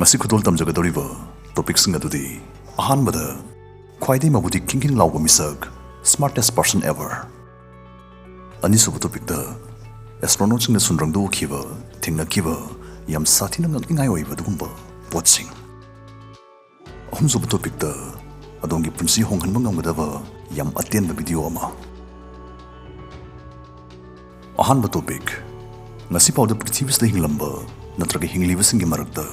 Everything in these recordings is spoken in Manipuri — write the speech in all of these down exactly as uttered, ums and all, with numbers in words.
ꯉꯁꯤ ꯈꯨꯗꯣꯜ ꯇꯝꯖꯒꯗꯧꯔꯤꯕ ꯇꯣꯄꯤꯛꯁꯤꯡ ꯑꯗꯨꯗꯤ, ꯑꯍꯥꯟꯕꯗ, ꯈ꯭ꯋꯥꯏꯗꯒꯤ ꯃꯕꯨꯗꯤ ꯈꯤꯡ ꯈꯤꯡ ꯂꯥꯎꯕ ꯃꯤꯁꯛ, smartest person ever꯫ ꯑꯅꯤꯁꯨꯕ ꯇꯣꯄꯤꯛꯇ, ꯑꯦꯁꯇ꯭ꯔꯣꯅꯣꯠꯁꯤꯡꯅ ꯁꯨꯟꯗ꯭ꯔꯪꯗ ꯎꯈꯤꯕ, ꯊꯦꯡꯅꯈꯤꯕ, ꯌꯥꯝ ꯁꯥꯊꯤꯅ ꯉꯛꯅꯤꯡꯉꯥꯏ ꯑꯣꯏꯕ ꯑꯗꯨꯒꯨꯝꯕ ꯄꯣꯠꯁꯤꯡ꯫ ꯑꯍꯨꯝꯁꯨꯕ ꯇꯣꯄꯤꯛꯇ, ꯑꯗꯣꯝꯒꯤ ꯄꯨꯟꯁꯤ ꯍꯣꯡꯍꯟꯕ ꯉꯝꯒꯗꯕ ꯌꯥꯝ ꯑꯇꯦꯟꯕ ꯚꯤꯗꯤꯑꯣ ꯑꯃ꯫ ꯑꯍꯥꯟꯕ ꯇꯣꯄꯤꯛ, ꯉꯁꯤꯐꯥꯎꯗ ꯄ꯭ꯔꯤꯊꯤꯕꯤꯁꯤꯗ ꯍꯤꯡꯂꯝꯕ ꯅꯠꯇ꯭ꯔꯒ ꯍꯤꯡꯂꯤꯕꯁꯤꯡꯒꯤ ꯃꯔꯛꯇ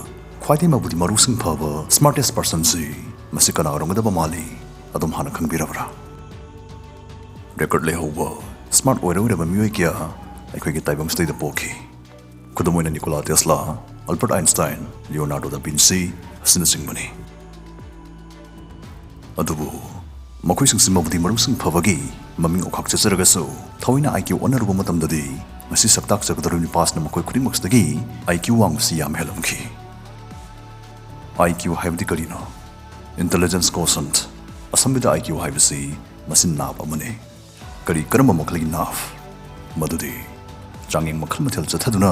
ꯈ꯭ꯋꯥꯏꯗꯒꯤ ꯃꯕꯨꯗꯤ ꯃꯔꯨꯁꯤꯡ ꯐꯕ, smartest personꯁꯤ ꯃꯁꯤ ꯀꯅꯥ ꯑꯣꯏꯔꯝꯒꯗꯕ ꯃꯥꯜꯂꯤ? ꯑꯗꯣꯝ ꯍꯥꯟꯅ ꯈꯪꯕꯤꯔꯕ꯭ꯔꯥ? ꯔꯦꯀꯣꯔꯗ ꯂꯩꯍꯧꯕ ꯁ꯭ꯃꯥꯔꯠ ꯑꯣꯏꯔ ꯑꯣꯏꯔꯕ ꯃꯤꯑꯣꯏ ꯀꯌꯥ ꯑꯩꯈꯣꯏꯒꯤ ꯇꯥꯏꯕꯪꯁꯤꯗꯩꯗ ꯄꯣꯛꯈꯤ꯫ ꯈꯨꯗꯝ ꯑꯣꯏꯅ Nikola Tesla, Albert Einstein, Leonardo da Vinci ꯑꯁꯤꯅꯆꯤꯡꯕꯅꯤ꯫ ꯑꯗꯨꯕꯨ ꯃꯈꯣꯏꯁꯤꯡꯁꯤ ꯃꯕꯨꯗꯤ ꯃꯔꯨꯁꯤꯡ ꯐꯕꯒꯤ ꯃꯃꯤꯡ ꯑꯣꯈꯥꯛ ꯆꯠꯆꯔꯒꯁꯨ, ꯊꯑꯣꯏꯅ IQ ꯑꯣꯟꯅꯔꯨꯕ ꯃꯇꯝꯗꯗꯤ ꯃꯁꯤ ꯁꯛꯇꯥꯛꯆꯒꯗꯧꯔꯤꯕ ꯅꯨꯄꯥꯁꯤꯅ ꯃꯈꯣꯏ ꯈꯨꯗꯤꯡꯃꯛꯁꯤꯗꯒꯤ IQ ꯋꯥꯡꯕꯁꯤ ꯌꯥꯝ ꯍꯦꯜꯂꯝꯈꯤ꯫ IQ ꯍꯥꯏꯕꯗꯤ ꯀꯔꯤꯅꯣ? Intelligence Quotient, ꯑꯁꯝꯕꯗ IQ ꯍꯥꯏꯕꯁꯤ ꯃꯁꯤ ꯅꯥꯞ ꯑꯃꯅꯤ꯫ ꯀꯔꯤ ꯀꯔꯝꯕ ꯃꯈꯜꯒꯤ ꯅꯥꯞ? ꯃꯗꯨꯗꯤ ꯆꯥꯡꯌꯦꯡ ꯃꯈꯜ ꯃꯊꯦꯜ ꯆꯠꯊꯗꯨꯅ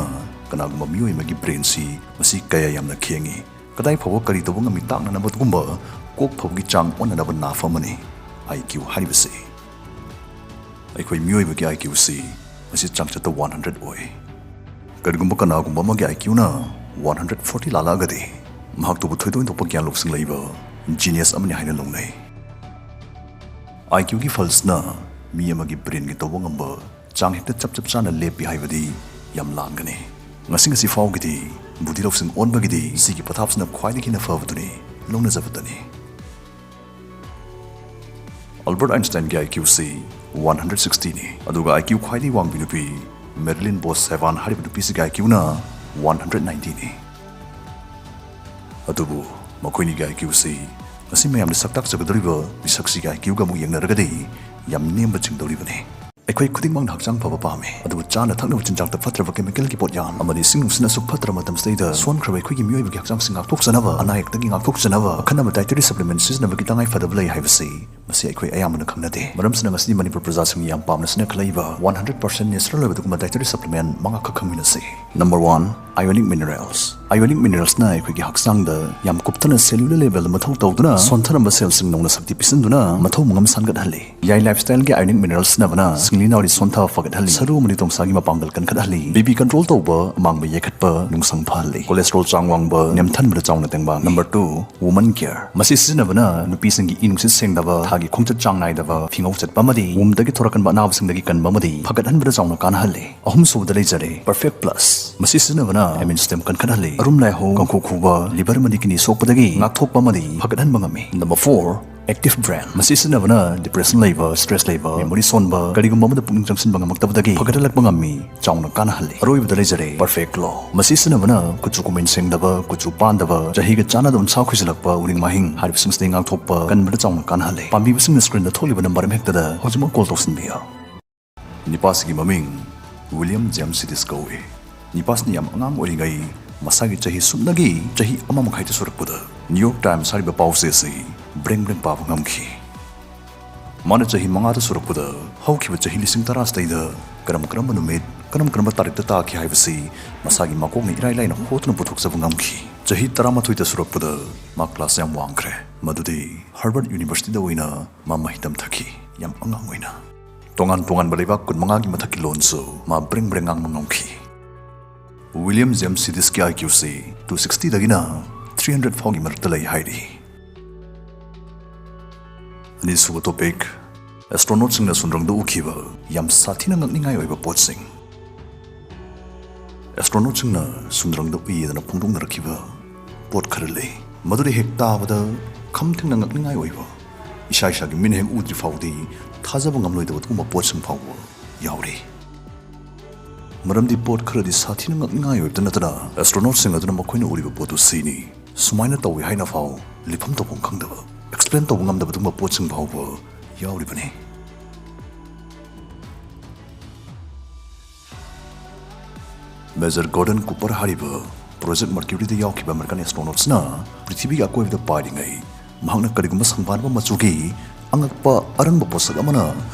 ꯀꯅꯥꯒꯨꯝꯕ ꯃꯤꯑꯣꯏ ꯑꯃꯒꯤ ꯕ꯭ꯔꯦꯟꯁꯤ ꯃꯁꯤ ꯀꯌꯥ ꯌꯥꯝꯅ ꯈꯦꯡꯏ, ꯀꯗꯥꯏ ꯐꯥꯎꯕ ꯀꯔꯤ ꯇꯧꯕ ꯉꯝꯃꯤ ꯇꯥꯛꯅꯅꯕꯒꯨꯝꯕ ꯀꯣꯛ ꯐꯕꯒꯤ ꯆꯥꯡ ꯑꯣꯟꯅꯅꯕ ꯅꯥꯞ ꯑꯃꯅꯤ IQ ꯍꯥꯏꯔꯤꯕꯁꯤ꯫ ꯑꯩꯈꯣꯏ ꯃꯤꯑꯣꯏꯕꯒꯤ IQꯁꯤ ꯃꯁꯤ ꯆꯥꯡꯆꯠꯇ one hundred ꯑꯣꯏ꯫ ꯀꯔꯤꯒꯨꯝꯕ ꯀꯅꯥꯒꯨꯝꯕ ꯑꯃꯒꯤ IQꯅ one hundred forty ꯂꯥꯜꯂꯛꯑꯒꯗꯤ, ꯃꯍꯥꯛꯇꯨꯕꯨ ꯊꯣꯏꯗꯣꯛ ꯍꯦꯟꯗꯣꯛꯄ ꯒ꯭ꯌꯥꯟ ꯂꯧꯁꯤꯡ ꯂꯩꯕ genius ꯑꯃꯅꯤ ꯍꯥꯏꯅ ꯂꯧꯅꯩ꯫ IQꯒꯤ ꯐꯜꯁꯅ ꯃꯤ ꯑꯃꯒꯤ ꯕ꯭ꯔꯦꯟꯒꯤ ꯇꯧꯕ ꯉꯝꯕ ꯆꯥꯡ ꯍꯦꯛꯇ ꯆꯞ ꯆꯞ ꯆꯥꯅ ꯂꯦꯞꯄꯤ ꯍꯥꯏꯕꯗꯤ ꯌꯥꯝ ꯂꯥꯟꯒꯅꯤ꯫ ꯉꯁꯤ ꯉꯁꯤ ꯐꯥꯎꯒꯤꯗꯤ ꯕꯨꯙꯤ ꯂꯧꯁꯤꯡ ꯑꯣꯟꯕꯒꯤꯗꯤ ꯁꯤꯒꯤ ꯄꯊꯥꯞꯁꯤꯅ ꯈ꯭ꯋꯥꯏꯗꯒꯤ ꯍꯦꯟꯅ ꯐꯕꯗꯨꯅꯤ, ꯂꯧꯅꯖꯕꯗꯅꯤ꯫ ꯑꯜꯕꯔꯠ ꯑꯥꯏꯟꯁꯇꯥꯏꯟꯒꯤ IQꯁꯤ one hundred sixtyꯅꯤ, ꯑꯗꯨꯒ IQ ꯈ꯭ꯋꯥꯏꯗꯒꯤ ꯋꯥꯡꯕꯤ ꯅꯨꯄꯤ ꯃꯦꯔꯤꯂꯤꯟ ꯕꯣꯁ ꯁꯦꯚꯥꯟ ꯍꯥꯏꯔꯤꯕ ꯅꯨꯄꯤꯁꯤꯒꯤ IQꯅ one hundred ninetyꯅꯤ꯫ ꯑꯗꯨꯕꯨ ꯃꯈꯣꯏꯅꯤꯒꯤ IQꯁꯤ ꯉꯁꯤ ꯃꯌꯥꯝꯅ ꯁꯛꯇꯥꯛꯆꯒꯗꯧꯔꯤꯕ ꯃꯤꯁꯛꯁꯤꯒꯤ IQꯒ ꯑꯃꯨꯛ ꯌꯦꯡꯅꯔꯒꯗꯤ ꯌꯥꯝ ꯅꯦꯝꯕ ꯆꯤꯡꯗꯧꯔꯤꯕꯅꯤ꯫ ꯑꯩꯈꯣꯏ ꯈꯨꯗꯤꯡꯃꯛꯅ ꯍꯛꯆꯥꯡ ꯐꯕ ꯄꯥꯝꯃꯤ, ꯑꯗꯨꯕꯨ ꯆꯥꯅ ꯊꯛꯅꯕ ꯆꯤꯟꯖꯥꯛꯇ ꯐꯠꯇ꯭ꯔꯕ ꯀꯦꯃꯤꯀꯦꯜꯒꯤ ꯄꯣꯠꯌꯥꯟ ꯑꯃꯗꯤ ꯏꯁꯤꯡ ꯅꯨꯡꯁꯤꯠꯅ ꯑꯁꯨꯛ ꯐꯠꯇ꯭ꯔꯕ ꯃꯇꯝꯁꯤꯗꯩꯗ ꯁꯣꯟꯈ꯭ꯔꯕ ꯑꯩꯈꯣꯏꯒꯤ ꯃꯤꯑꯣꯏꯕꯒꯤ ꯍꯛꯆꯥꯡꯁꯤ ꯉꯥꯛꯊꯣꯛꯆꯅꯕ, ꯑꯅꯥ ꯑꯌꯦꯛꯇꯒꯤ ꯉꯥꯛꯊꯣꯛꯆꯅꯕ ꯑꯈꯟꯅꯕ dietary supplement ꯁꯤꯖꯤꯟꯅꯕꯒꯤ ꯇꯉꯥꯏ ꯐꯗꯕ ꯂꯩ ꯍꯥꯏꯕꯁꯤ ꯃꯁꯤ ꯑꯩꯈꯣꯏ ꯑꯌꯥꯝꯕꯅ ꯈꯪꯅꯗꯦ꯫ ꯃꯔꯝꯁꯤꯅ ꯉꯁꯤꯗꯤ ꯃꯅꯤꯄꯨꯔ ꯄ꯭ꯔꯖꯥꯁꯤꯡꯅ ꯌꯥꯝ ꯄꯥꯝꯅ ꯁꯤꯖꯤꯟꯅꯈꯠꯂꯛꯏꯕ one hundred percent natural ꯑꯣꯏꯕ ꯑꯗꯨꯒꯨꯝꯕ dietary supplement ꯃꯉꯥꯈꯛ ꯈꯪꯃꯤꯟꯅꯁꯤ꯫ Number one, ionic minerals꯫ Ionic mineralsꯅ ꯑꯩꯈꯣꯏꯒꯤ ꯍꯛꯆꯥꯡꯗ ꯌꯥꯝ ꯀꯨꯞꯊꯅ cellular levelꯗ ꯃꯊꯧ ꯇꯧꯗꯨꯅ ꯁꯣꯟꯊꯔꯝꯕ cellꯁꯤꯡ ꯅꯧꯅ ꯁꯛꯇꯤ ꯄꯤꯁꯤꯟꯗꯨꯅ ꯃꯊꯧ ꯃꯉꯝ ꯁꯥꯟꯒꯠꯍꯜꯂꯤ꯫ ꯌꯥꯏ lifestyleꯒꯤ ionic minerals ꯁꯤꯖꯤꯟꯅꯕꯅ ꯁꯤꯡꯂꯤ ꯅꯥꯎꯔꯤ ꯁꯣꯟꯊꯕ ꯐꯒꯠꯍꯜꯂꯤ꯫ ꯁꯔꯨ ꯑꯃꯗꯤ ꯇꯣꯡꯁꯥꯒꯤ ꯃꯄꯥꯡꯒꯜ ꯀꯟꯈꯠꯍꯜꯂꯤ꯫ BP control ꯇꯧꯕ, ꯑꯃꯥꯡꯕ ꯌꯥꯏꯈꯠꯄ, ꯅꯨꯡꯁꯪ ꯐꯍꯜꯂꯤ꯫ Cholesterol ꯆꯥꯡ ꯋꯥꯡꯕ ꯅꯦꯝꯊꯍꯟꯕꯗ ꯆꯥꯎꯅ ꯇꯦꯡꯕꯥꯡ꯫ Number two, woman care꯫ ꯃꯁꯤ ꯁꯤꯖꯤꯟꯅꯕꯅ ꯅꯨꯄꯤꯁꯤꯡꯒꯤ ꯏ ꯅꯨꯡꯁꯤꯠ ꯁꯦꯡꯗꯕ, ꯊꯥꯒꯤ ꯈꯣꯡꯆꯠ ꯆꯥꯡ ꯅꯥꯏꯗꯕ, ꯐꯤꯉꯧ ꯆꯠꯄ ꯑꯃꯗꯤ ꯋꯨꯝꯗꯒꯤ ꯊꯣꯔꯛꯀꯟꯕ ꯑꯅꯥꯕꯁꯤꯡꯗꯒꯤ ꯀꯟꯕ ꯑꯃꯗꯤ ꯐꯒꯠꯍꯟꯕꯗ ꯆꯥꯎꯅ ꯀꯥꯟꯅꯍꯜꯂꯤ꯫ ꯑꯍꯨꯝꯁꯨꯕꯗ ꯂꯩꯖꯔꯦ Perfect Plus꯫ ꯃꯁꯤ ꯁꯤꯖꯤꯟꯅꯕꯅ immune system ꯀꯟꯈꯠꯍꯜꯂꯤ꯫ ꯑꯔꯨꯝ ꯂꯥꯏꯍꯧ, ꯀꯥꯡꯈꯨ ꯈꯨꯕ, liver ꯑꯃꯗꯤ kidney ꯁꯣꯛꯄꯗꯒꯤ ꯉꯥꯛꯊꯣꯛꯄ ꯑꯃꯗꯤ ꯐꯒꯠꯍꯟꯕ ꯉꯝꯃꯤ꯫ Number four, Active Brain꯫ ꯃꯁꯤ ꯁꯤꯖꯤꯟꯅꯕꯅ depression ꯂꯩꯕ, stress ꯂꯩꯕ, memory ꯁꯣꯟꯕ, ꯀꯔꯤꯒꯨꯝꯕ ꯑꯃꯗ ꯄꯨꯛꯅꯤꯡ ꯆꯪꯁꯤꯟꯕ ꯉꯝꯃꯛꯇꯕꯗꯒꯤ ꯐꯒꯠꯍꯜꯂꯛꯄ ꯉꯝꯃꯤ, ꯆꯥꯎꯅ ꯀꯥꯟꯅꯍꯜꯂꯤ꯫ ꯑꯔꯣꯏꯕꯗ ꯂꯩꯖꯔꯦ Perfect Glow꯫ ꯃꯁꯤ ꯁꯤꯖꯤꯟꯅꯕꯅ ꯀꯨꯆꯨ ꯀꯨꯃꯦꯟ ꯁꯦꯡꯗꯕ, ꯀꯨꯆꯨ ꯄꯥꯟꯗꯕ, ꯆꯍꯤꯒ ꯆꯥꯟꯅꯗꯕ ꯎꯟꯁꯥ ꯈꯨꯏꯖꯤꯜꯂꯛꯄ, ꯎꯔꯤꯡ ꯃꯥꯍꯤꯡ ꯍꯥꯏꯔꯤꯕꯁꯤꯡꯁꯤꯗꯒꯤ ꯉꯥꯛꯊꯣꯛꯄ ꯀꯟꯕꯗ ꯆꯥꯎꯅ ꯀꯥꯟꯅꯍꯜꯂꯤ꯫ ꯄꯥꯝꯕꯤꯕꯁꯤꯡꯅ screenꯗ ꯊꯣꯛꯂꯤꯕ number ꯑꯃ ꯍꯦꯛꯇꯗ ꯍꯧꯖꯤꯛꯃꯛ call ꯇꯧꯁꯤꯟꯕꯤꯌꯨ꯫ ꯅꯤꯄꯥꯁꯤꯒꯤ ꯃꯃꯤꯡ William James Sidis ꯀꯧꯏ꯫ ꯅꯤꯄꯥꯁꯤꯅ ꯌꯥꯝ ꯑꯉꯥꯡ ꯑꯣꯏꯔꯤꯉꯩ ꯃꯁꯥꯒꯤ ꯆꯍꯤ ꯁꯨꯞꯅꯒꯤ ꯆꯍꯤ ꯑꯃ ꯃꯈꯥꯏꯗ ꯁꯨꯔꯛꯄꯗ New York Times ꯍꯥꯏꯔꯤꯕ ꯄꯥꯎꯆꯦ ꯑꯁꯤ ꯕ꯭ꯔꯦꯡ ꯕ꯭ꯔꯦꯡ ꯄꯥꯕ ꯉꯝꯈꯤ꯫ ꯃꯥꯅ ꯆꯍꯤ ꯃꯉꯥꯗ ꯁꯨꯔꯛꯄꯗ ꯍꯧꯈꯤꯕ ꯆꯍꯤ ꯂꯤꯁꯤꯡ ꯇꯔꯥꯁꯤꯗꯩꯗ ꯀꯔꯝ ꯀꯔꯝꯕ ꯅꯨꯃꯤꯠ, ꯀꯔꯝ ꯀꯔꯝꯕ ꯇꯥꯔꯤꯛꯇ ꯇꯥꯈꯤ ꯍꯥꯏꯕꯁꯤ ꯃꯁꯥꯒꯤ ꯃꯀꯣꯛꯅ ꯏꯔꯥꯏ ꯂꯥꯏꯅ ꯍꯣꯗꯨꯅ ꯄꯨꯊꯣꯛꯆꯕ ꯉꯝꯈꯤ꯫ ꯆꯍꯤ ꯇꯔꯥꯃꯥꯊꯣꯏꯗ ꯁꯨꯔꯛꯄꯗ ꯃꯥ class ꯌꯥꯝ ꯋꯥꯡꯈ꯭ꯔꯦ꯫ ꯃꯗꯨꯗꯤ Harvard Universityꯗ ꯑꯣꯏꯅ ꯃꯥ ꯃꯍꯩ ꯇꯝꯊꯈꯤ, ꯌꯥꯝ ꯑꯉꯥꯡ ꯑꯣꯏꯅ꯫ ꯇꯣꯉꯥꯟ ꯇꯣꯉꯥꯟꯕ ꯂꯩꯕꯥꯛ ꯀꯨꯟꯃꯉꯥꯒꯤ ꯃꯊꯛꯀꯤ ꯂꯣꯟꯁꯨ ꯃꯥ ꯕ꯭ꯔꯦꯡ ꯕ꯭ꯔꯦꯡ ꯉꯥꯡꯕ ꯉꯝꯈꯤ꯫ William James Sidisꯀꯤ IQꯁꯤ two sixtyꯗꯒꯤꯅ three hundred ꯐꯥꯎꯒꯤ ꯃꯔꯛꯇ ꯂꯩ ꯍꯥꯏꯔꯤ꯫ ꯑꯅꯤꯁꯨꯕ topic, astronautꯁꯤꯡꯅ ꯁꯨꯟꯗ꯭ꯔꯪꯗ ꯎꯈꯤꯕ ꯌꯥꯝ ꯁꯥꯊꯤꯅ ꯉꯛꯅꯤꯡꯉꯥꯏ ꯑꯣꯏꯕ ꯄꯣꯠꯁꯤꯡ꯫ Astronautꯁꯤꯡꯅ ꯁꯨꯟꯗ꯭ꯔꯪꯗ ꯎꯏꯌꯦꯗꯅ ꯐꯣꯡꯗꯣꯛꯅꯔꯛꯈꯤꯕ ꯄꯣꯠ ꯈꯔ ꯂꯩ, ꯃꯗꯨꯗꯤ ꯍꯦꯛ ꯇꯥꯕꯗ ꯈꯝ ꯊꯦꯡꯅ ꯉꯛꯅꯤꯡꯉꯥꯏ ꯑꯣꯏꯕ, ꯏꯁꯥ ꯏꯁꯥꯒꯤ ꯃꯤꯠꯅ ꯍꯦꯛ ꯎꯗ꯭ꯔꯤ ꯐꯥꯎꯗꯤ ꯊꯥꯖꯕ ꯉꯝꯂꯣꯏꯗꯕ ꯑꯗꯨꯒꯨꯝꯕ ꯄꯣꯠꯁꯤꯡ ꯐꯥꯎꯕ ꯌꯥꯎꯔꯤ꯫ ꯃꯔꯝꯗꯤ ꯄꯣꯠ ꯈꯔꯗꯤ ꯁꯥꯊꯤꯅ ꯉꯛꯅꯤꯡꯉꯥꯏ ꯑꯣꯏꯕꯇ ꯅꯠꯇꯅ astronautꯁꯤꯡ ꯑꯗꯨꯅ ꯃꯈꯣꯏꯅ ꯎꯔꯤꯕ ꯄꯣꯠꯇꯨ ꯁꯤꯅꯤ, ꯁꯨꯃꯥꯏꯅ ꯇꯧꯏ ꯍꯥꯏꯅ ꯐꯥꯎ ꯂꯤꯐꯝ ꯇꯧꯐꯝ ꯈꯪꯗꯕ, explain ꯇꯧꯕ ꯉꯝꯗꯕ ꯑꯗꯨꯒꯨꯝꯕ ꯄꯣꯠꯁꯤꯡ ꯐꯥꯎꯕ ꯌꯥꯎꯔꯤꯕꯅꯤ꯫ Major Gordon Cooper ꯍꯥꯏꯔꯤꯕ Project Mercuryꯗ ꯌꯥꯎꯈꯤꯕ American astronautꯁꯤꯅ ꯄ꯭ꯔꯤꯊꯤꯕꯤꯒꯤ ꯑꯀꯣꯏꯕꯗ ꯄꯥꯏꯔꯤꯉꯩ ꯃꯍꯥꯛꯅ ꯀꯔꯤꯒꯨꯝꯕ ꯁꯪꯕꯥꯟꯕ ꯃꯆꯨꯒꯤ ꯑꯉꯛꯄ ꯑꯔꯪꯕ ꯄꯣꯠꯁꯛ ꯑꯃꯅ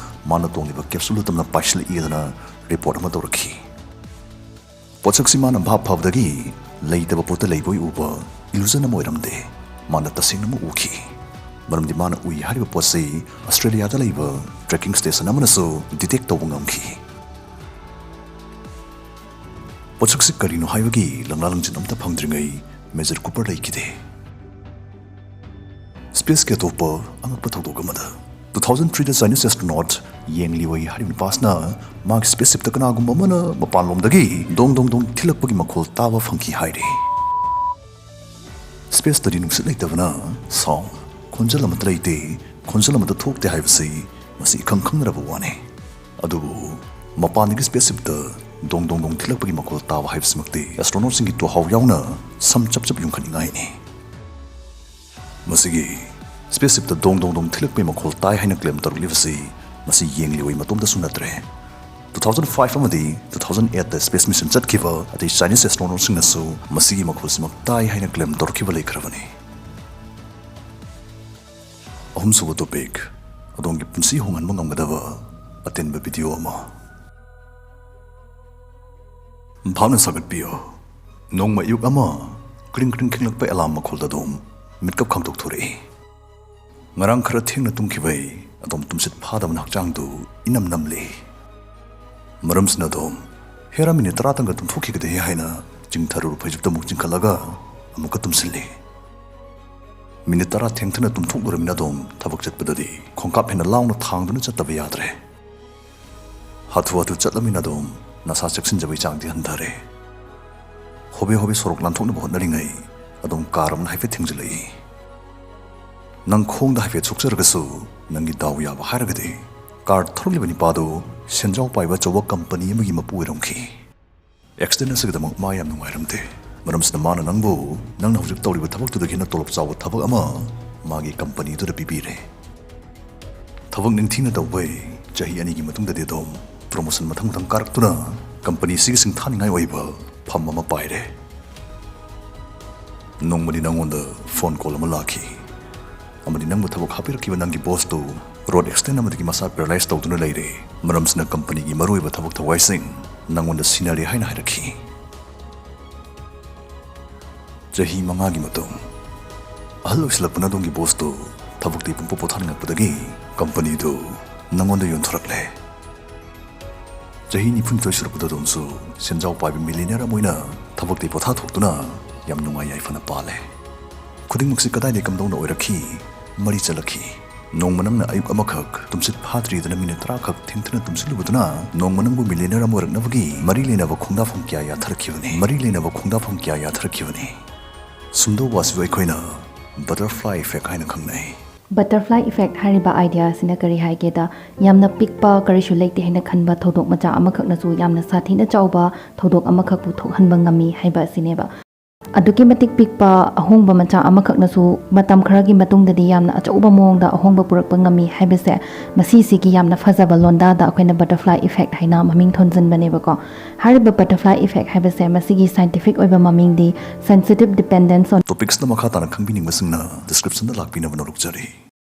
ꯃꯥꯅ ꯇꯣꯡꯂꯤꯕ ꯀꯦꯞꯁꯨꯜꯗꯨ ꯇꯝꯅ ꯄꯥꯏꯁꯤꯜꯂꯛꯏꯗꯅ ꯔꯤꯄꯣꯔꯠ ꯑꯃ ꯇꯧꯔꯛꯈꯤ꯫ ꯄꯣꯠꯁꯛꯁꯤ ꯃꯥꯅ ꯚꯥꯞ ꯐꯕꯗꯒꯤ ꯂꯩꯇꯕ ꯄꯣꯠꯇ ꯂꯩꯕꯣꯏ ꯎꯕ ꯏꯂꯨꯖꯟ ꯑꯃ ꯑꯣꯏꯔꯝꯗꯦ꯫ ꯃꯥꯅ ꯇꯁꯦꯡꯅꯃꯛ ꯎꯈꯤ꯫ ꯃꯔꯝꯗꯤ ꯃꯥꯅ ꯎꯏ ꯍꯥꯏꯔꯤꯕ ꯄꯣꯠꯁꯤ ꯑꯁꯇ꯭ꯔꯦꯂꯤꯌꯥꯗ ꯂꯩꯕ ꯇ꯭ꯔꯦꯀꯤꯡ ꯁ꯭ꯇꯦꯁꯟ ꯑꯃꯅꯁꯨ ꯗꯤꯇꯦꯛ ꯇꯧꯕ ꯉꯝꯈꯤ꯫ ꯄꯣꯠꯁꯛꯁꯤ ꯀꯔꯤꯅꯣ ꯍꯥꯏꯕꯒꯤ ꯂꯪꯂꯥ ꯂꯪꯖꯤꯟ ꯑꯝꯇ ꯐꯪꯗ꯭ꯔꯤꯉꯩ ꯃꯦꯖꯔ ꯀꯨꯄꯔ ꯂꯩꯈꯤꯗꯦ꯫ ꯁ꯭ꯄꯦꯁꯀꯤ ꯑꯇꯣꯞꯄ ꯑꯉꯛꯄ ꯊꯧꯗꯣꯛ ꯑꯃꯗ, two thousand three ꯗ Chinese astronaut Yang Liwei ꯍꯥꯏꯔꯤꯕ ꯅꯨꯄꯥꯁꯤꯅ ꯃꯥꯒꯤ ꯁ꯭ꯄꯦꯁ ꯁꯤꯞꯇ ꯀꯅꯥꯒꯨꯝꯕ ꯑꯃꯅ ꯃꯄꯥꯟꯂꯣꯝꯗꯒꯤ ꯗꯣꯡ ꯗꯣꯡ ꯗꯣꯡ ꯊꯤꯜꯂꯛꯄꯒꯤ ꯃꯈꯣꯜ ꯇꯥꯕ ꯐꯪꯈꯤ ꯍꯥꯏꯔꯤ꯫ ꯁ꯭ꯄꯦꯁꯇꯗꯤ ꯅꯨꯡꯁꯤꯠ ꯂꯩꯇꯕꯅ ꯁꯥꯎꯟ, ꯈꯣꯟꯖꯦꯜ ꯑꯃꯠꯇ ꯂꯩꯇꯦ, ꯈꯣꯟꯖꯦꯜ ꯑꯃꯠꯇ ꯊꯣꯛꯇꯦ ꯍꯥꯏꯕꯁꯤ ꯃꯁꯤ ꯏꯈꯪ ꯈꯪꯅꯔꯕ ꯋꯥꯅꯤ꯫ ꯑꯗꯨꯕꯨ ꯃꯄꯥꯟꯗꯒꯤ ꯁ꯭ꯄꯦꯁ ꯁꯤꯞꯇ ꯗꯣꯡ ꯗꯣꯡ ꯗꯣꯡ ꯊꯤꯜꯂꯛꯄꯒꯤ ꯃꯈꯣꯜ ꯇꯥꯕ ꯍꯥꯏꯕꯁꯤꯃꯛꯇꯤ ꯑꯦꯁꯇ꯭ꯔꯣꯅꯣꯠꯁꯤꯡꯒꯤ ꯇꯨꯍꯥꯎ ꯌꯥꯎꯅ ꯁꯝ ꯆꯞ ꯆꯞ ꯌꯨꯡꯈꯠꯅꯤꯡꯉꯥꯏꯅꯤ꯫ ꯃꯁꯤꯒꯤ ꯁ꯭ꯄꯦꯁ ꯁꯤꯞꯇ ꯗꯣꯡ ꯗꯣꯡ ꯗꯣꯡ ꯊꯤꯜꯂꯛꯄꯒꯤ ꯃꯈꯣꯜ ꯇꯥꯏ ꯍꯥꯏꯅ ꯀ꯭ꯂꯦꯝ ꯇꯧꯔꯛꯂꯤꯕꯁꯤ ꯃꯁꯤ ꯌꯦꯡꯂꯤꯕ ꯃꯇꯣꯝꯇꯁꯨ ꯅꯠꯇ꯭ꯔꯦ꯫ Two thousand five ꯑꯃꯗꯤ two thousand eight ꯗ ꯁ꯭ꯄꯦꯁ ꯃꯤꯁꯟ ꯆꯠꯈꯤꯕ ꯑꯇꯩ ꯆꯥꯏꯅꯤꯁ ꯑꯦꯁꯇ꯭ꯔꯣꯅꯣꯠꯁꯤꯡꯅꯁꯨ ꯃꯁꯤꯒꯤ ꯃꯈꯣꯜꯁꯤꯃꯛ ꯇꯥꯏ ꯍꯥꯏꯅ ꯀ꯭ꯂꯦꯝ ꯇꯧꯔꯛꯈꯤꯕ ꯂꯩꯈ꯭ꯔꯕꯅꯤ꯫ ꯑꯍꯨꯝꯁꯨꯕ ꯇꯣꯄꯤꯛ, ꯑꯗꯣꯝꯒꯤ ꯄꯨꯟꯁꯤ ꯍꯣꯡꯍꯟꯕ ꯉꯝꯒꯗꯕ ꯑꯇꯦꯟꯕ ꯚꯤꯗꯤꯑꯣ ꯑꯃ꯫ ꯚꯥꯞꯅ ꯁꯥꯒꯠꯄꯤꯌꯨ, ꯅꯣꯡꯃ ꯑꯌꯨꯛ ꯑꯃ ꯀ꯭ꯔꯤꯡ ꯀ꯭ꯔꯤꯡ ꯈꯤꯡꯂꯛꯄ ꯑꯦꯂꯥꯝ ꯃꯈꯣꯜꯗ ꯑꯗꯣꯝ ꯃꯤꯠꯀꯞ ꯈꯪꯗꯣꯛꯊꯣꯔꯛꯏ꯫ ꯉꯔꯥꯡ ꯈꯔ ꯊꯦꯡꯅ ꯇꯨꯝꯈꯤꯕꯩ ꯑꯗꯣꯝ ꯇꯨꯝꯁꯤꯠ ꯐꯥꯗꯕꯅ ꯍꯛꯆꯥꯡꯗꯨ ꯏꯅꯝ ꯅꯝꯂꯤ꯫ ꯃꯔꯝꯁꯤꯅ ꯑꯗꯣꯝ ꯍꯦꯔꯥ ꯃꯤꯅꯤꯠ ꯇꯔꯥꯇꯪꯒ ꯇꯨꯝꯊꯣꯛꯈꯤꯒꯗꯦ ꯍꯥꯏꯅ ꯆꯤꯡꯊꯔꯨꯔ ꯐꯩꯖꯨꯞꯇ ꯑꯃꯨꯛ ꯆꯤꯡꯈꯠꯂꯒ ꯑꯃꯨꯛꯀ ꯇꯨꯝꯁꯤꯜꯂꯤ꯫ ꯃꯤꯅꯤꯠ ꯇꯔꯥ ꯊꯦꯡꯊꯅ ꯇꯨꯝꯊꯣꯛꯂꯨꯔꯃꯤꯅ ꯑꯗꯣꯝ ꯊꯕꯛ ꯆꯠꯄꯗꯗꯤ ꯈꯣꯡꯀꯥꯞ ꯍꯦꯟꯅ ꯂꯥꯎꯅ ꯊꯥꯡꯗꯨꯅ ꯆꯠꯇꯕ ꯌꯥꯗ꯭ꯔꯦ꯫ ꯍꯥꯊꯨ ꯍꯥꯊꯨ ꯆꯠꯂꯃꯤꯅ ꯑꯗꯣꯝ ꯅꯁꯥ ꯆꯦꯛꯁꯤꯟꯖꯕꯒꯤ ꯆꯥꯡꯗꯤ ꯍꯟꯊꯔꯦ꯫ ꯍꯣꯕꯦ ꯍꯣꯕꯦ ꯁꯣꯔꯣꯛ ꯂꯥꯟꯊꯣꯛꯅꯕ ꯍꯣꯠꯅꯔꯤꯉꯩ ꯑꯗꯣꯝ ꯀꯥꯔ ꯑꯃꯅ ꯍꯥꯏꯐꯦꯠ ꯊꯦꯡꯖꯤꯜꯂꯛꯏ꯫ ꯅꯪ ꯈꯣꯡꯗ ꯍꯥꯏꯐꯦꯠ ꯁꯣꯛꯆꯔꯒꯁꯨ ꯅꯪꯒꯤ ꯗꯥꯎ ꯌꯥꯕ ꯍꯥꯏꯔꯒꯗꯤ ꯀꯥꯔ ꯊꯧꯔꯛꯂꯤꯕ ꯅꯤꯄꯥꯗꯨ ꯁꯦꯟꯖꯥꯎ ꯄꯥꯏꯕ ꯑꯆꯧꯕ ꯀꯝꯄꯅꯤ ꯑꯃꯒꯤ ꯃꯄꯨ ꯑꯣꯏꯔꯝꯈꯤ꯫ ꯑꯦꯛꯁꯤꯗꯦꯟ ꯑꯁꯤꯒꯤꯗꯃꯛ ꯃꯥ ꯌꯥꯝ ꯅꯨꯡꯉꯥꯏꯔꯝꯗꯦ꯫ ꯃꯔꯝꯁꯤꯅ ꯃꯥꯅ ꯅꯪꯕꯨ ꯅꯪꯅ ꯍꯧꯖꯤꯛ ꯇꯧꯔꯤꯕ ꯊꯕꯛꯇꯨꯗꯒꯤ ꯍꯦꯟꯅ ꯇꯣꯂꯣꯞ ꯆꯥꯎꯕ ꯊꯕꯛ ꯑꯃ ꯃꯥꯒꯤ ꯀꯝꯄꯅꯤꯗꯨꯗ ꯄꯤꯕꯤꯔꯦ꯫ ꯊꯕꯛ ꯅꯤꯡꯊꯤꯅ ꯇꯧꯕꯩ ꯆꯍꯤ ꯑꯅꯤꯒꯤ ꯃꯇꯨꯡꯗꯗꯤ ꯑꯗꯣꯝ ꯄ꯭ꯔꯣꯃꯣꯁꯟ ꯃꯊꯪ ꯃꯊꯪ ꯀꯥꯔꯛꯇꯨꯅ ꯀꯝꯄꯅꯤꯁꯤꯒꯤ ꯁꯤꯡꯊꯥꯅꯤꯡꯉꯥꯏ ꯑꯣꯏꯕ ꯐꯝ ꯑꯃ ꯄꯥꯏꯔꯦ꯫ ꯅꯣꯡꯃꯗꯤ ꯅꯉꯣꯟꯗ ꯐꯣꯟ ꯀꯣꯜ ꯑꯃ ꯂꯥꯛꯈꯤ꯫ ꯑꯃꯗꯤ ꯅꯪꯕꯨ ꯊꯕꯛ ꯍꯥꯞꯄꯤꯔꯛꯈꯤꯕ ꯅꯪꯒꯤ ꯕꯣꯁꯇꯨ ꯔꯣꯗ ꯑꯦꯛꯁꯤꯗꯦꯟ ꯑꯃꯗꯒꯤ ꯃꯁꯥ ꯄꯦꯔꯥꯂꯥꯏꯁ ꯇꯧꯗꯨꯅ ꯂꯩꯔꯦ꯫ ꯃꯔꯝꯁꯤꯅ ꯀꯝꯄꯅꯤꯒꯤ ꯃꯔꯨꯑꯣꯏꯕ ꯊꯕꯛ ꯊꯧꯋꯥꯏꯁꯤꯡ ꯅꯪꯉꯣꯟꯗ ꯁꯤꯟꯅꯔꯦ ꯍꯥꯏꯅ ꯍꯥꯏꯔꯛꯈꯤ꯫ ꯆꯍꯤ ꯃꯉꯥꯒꯤ ꯃꯇꯨꯡ ꯑꯍꯜ ꯑꯣꯏꯁꯤꯜꯂꯛꯄꯅ ꯑꯗꯣꯝꯒꯤ ꯕꯣꯁꯇꯨ ꯊꯕꯛꯇꯤ ꯄꯨꯡꯄꯣ ꯄꯣꯊꯥꯅꯤꯡꯉꯛꯄꯗꯒꯤ ꯀꯝꯄꯅꯤꯗꯨ ꯅꯪꯉꯣꯟꯗ ꯌꯣꯟꯊꯣꯔꯛꯂꯦ꯫ ꯆꯍꯤ ꯅꯤꯐꯨꯅꯤꯊꯣꯏ ꯁꯨꯔꯛꯄꯗ ꯑꯗꯣꯝꯁꯨ ꯁꯦꯟꯖꯥꯎ ꯄꯥꯏꯕ ꯃꯤꯂꯤꯅꯤꯌꯔ ꯑꯃ ꯑꯣꯏꯅ ꯊꯕꯛꯇꯤ ꯄꯣꯊꯥꯊꯣꯛꯇꯨꯅ ꯌꯥꯝ ꯅꯨꯡꯉꯥꯏ ꯌꯥꯏꯐꯅ ꯄꯥꯜꯂꯦ꯫ ꯈꯨꯗꯤꯡꯃꯛꯁꯤ ꯀꯗꯥꯏꯗꯒꯤ ꯀꯝꯗꯧꯅ ꯑꯣꯏꯔꯛꯈꯤ? ꯃꯔꯤ ꯆꯠꯂꯛꯈꯤ꯫ ꯅꯣꯡꯃ ꯅꯪꯅ ꯑꯌꯨꯛ ꯑꯃꯈꯛ ꯇꯨꯝꯁꯤꯠ ꯐꯥꯗ꯭ꯔꯤꯗꯅ ꯃꯤꯅꯤꯠ ꯇꯔꯥꯈꯛ ꯊꯦꯡꯊꯅ ꯇꯨꯝꯁꯤꯜꯂꯨꯕꯗꯨꯅ ꯅꯣꯡꯃ ꯅꯪꯕꯨ ꯃꯤꯂꯤꯅꯤꯌꯔ ꯑꯃ ꯑꯣꯏꯔꯛꯅꯕꯒꯤ ꯃꯔꯤ ꯂꯩꯅꯕ ꯈꯣꯡꯗꯥꯐꯝ ꯀꯌꯥ ꯌꯥꯊꯔꯛꯈꯤꯕꯅꯤ꯫ ꯃꯔꯤ ꯂꯩꯅꯕ ꯈꯣꯡꯗꯥꯐꯝ ꯀꯌꯥ ꯌꯥꯊꯔꯛꯈꯤꯕꯅꯤ꯫ ꯁꯨꯝꯗꯧꯕ ꯑꯁꯤꯕꯨ ꯑꯩꯈꯣꯏꯅ ꯕꯇꯔꯐ꯭ꯂꯥꯏ ꯏꯐꯦꯛ ꯍꯥꯏꯅ ꯈꯪꯅꯩ꯫ ꯕꯇꯔꯐ꯭ꯂꯥꯏ ꯏꯐꯦꯛ ꯍꯥꯏꯔꯤꯕ ꯑꯥꯏꯗꯤꯌꯥ ꯑꯁꯤꯅ ꯀꯔꯤ ꯍꯥꯏꯒꯦꯗ, ꯌꯥꯝꯅ ꯄꯤꯛꯄ, ꯀꯔꯤꯁꯨ ꯂꯩꯇꯦ ꯍꯥꯏꯅ ꯈꯟꯕ ꯊꯧꯗꯣꯛ ꯃꯆꯥ ꯑꯃꯈꯛꯅꯁꯨ ꯌꯥꯝꯅ ꯁꯥꯊꯤꯅ ꯆꯥꯎꯕ ꯊꯧꯗꯣꯛ ꯑꯃꯈꯛꯄꯨ ꯊꯣꯛꯍꯟꯕ ꯉꯝꯃꯤ ꯍꯥꯏꯕ ꯑꯁꯤꯅꯦꯕ꯫ ꯑꯗꯨꯛꯀꯤ ꯃꯇꯤꯛ ꯄꯤꯛꯄ ꯑꯍꯣꯡꯕ ꯃꯆꯥ ꯑꯃꯈꯛꯅꯁꯨ ꯃꯇꯝ ꯈꯔꯒꯤ ꯃꯇꯨꯡꯗꯗꯤ ꯌꯥꯝꯅ ꯑꯆꯧꯕ ꯃꯑꯣꯡꯗ ꯑꯍꯣꯡꯕ ꯄꯨꯔꯛꯄ ꯉꯝꯃꯤ ꯍꯥꯏꯕꯁꯦ, ꯃꯁꯤꯁꯤꯒꯤ ꯌꯥꯝꯅ ꯐꯖꯕ ꯂꯣꯟꯗꯥꯗ ꯑꯩꯈꯣꯏꯅ ꯕꯇꯔꯐ꯭ꯂꯥꯏ ꯏꯐꯦꯛ ꯍꯥꯏꯅ ꯃꯃꯤꯡ ꯊꯣꯟꯖꯤꯟꯕꯅꯦꯕꯀꯣ꯫ ꯍꯥꯏꯔꯤꯕ ꯕꯇꯔꯐ꯭ꯂꯥꯏ ꯏꯐꯦꯛ ꯍꯥꯏꯕꯁꯦ ꯃꯁꯤꯒꯤ ꯁꯥꯏꯟꯇꯤꯐꯤꯛ ꯑꯣꯏꯕ ꯃꯃꯤꯡꯗꯤ sensitive dependence on ꯇꯣꯄꯤꯛꯁꯇ ꯃꯈꯥ ꯇꯥꯅ ꯈꯪꯕꯤꯅꯤꯡꯕꯁꯤꯡꯅ ꯗꯤꯁꯀ꯭ꯔꯤꯞꯁꯟꯗ ꯂꯥꯛꯄꯤꯅꯕ ꯅꯣꯂꯨꯛꯆꯔꯤ꯫